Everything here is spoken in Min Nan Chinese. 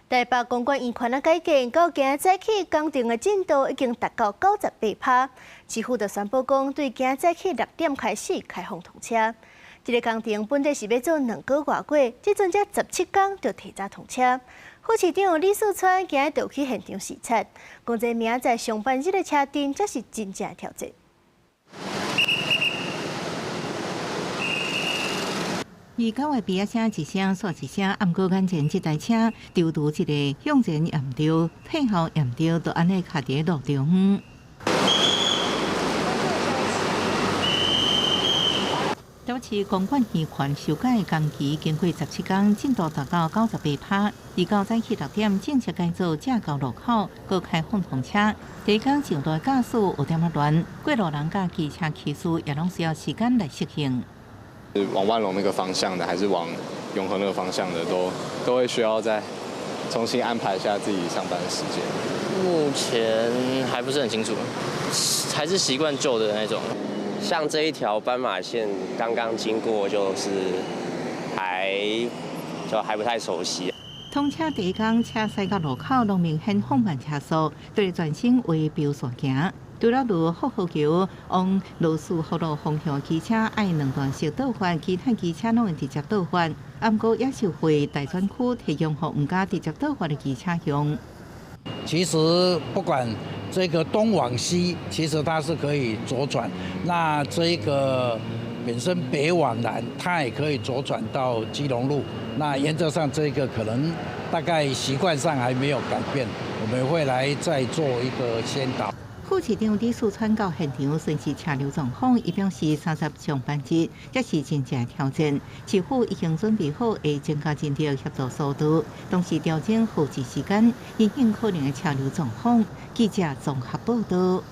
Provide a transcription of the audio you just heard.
台北公馆园區仔改建到今仔早起工程的進度已經達到98%，市府就宣布講，對今仔早起6點開始開放通車。這个工程本來是欲做2個外過，這陣才17工就提早通車。副市長李四川今日就去現場視察，講這明仔載上班日的車陣，才是真正的挑戰。伊九月嗶仔聲一聲煞一聲，毋過眼前這台車就拄一个向前也毋著，退後也毋著，就按呢卡佇路中。台北市公館園區修改工期經過17工，進度達到98%。預告早起6點正式改做正到路口，閣開放通車。第一工上路的駕駛有點仔亂，過路人佮機車騎士也攏需要時間來適應。往萬隆那個方向的，還是往永和那個方向的，都會需要再重新安排一下自己上班的時間。目前還不是很清楚，還是習慣舊的那種。像這一條斑馬線剛剛經過，就是還不太熟悉。通車第一工，車駛到路口，攏明顯放慢車速，對全省為標線行。除了佇福和橋往羅斯福路方向機車愛兩段式倒發，其他機車攏會直接倒發。毋過也受惠大專區提供予毋敢直接倒發的機車用。其實不管這個東往西，其實它是可以左轉；那這個本身北往南，它也可以左轉到基隆路。那原則上這個可能大概習慣上還沒有改變，我們會來再做一個先導。副市長李四川到現場巡視車流狀況，伊表示30上班日，這是真正的挑戰。市府已經準備好會增加人力協助疏導，同時調整候車時間，因應可能的車流狀況。記者綜合報道。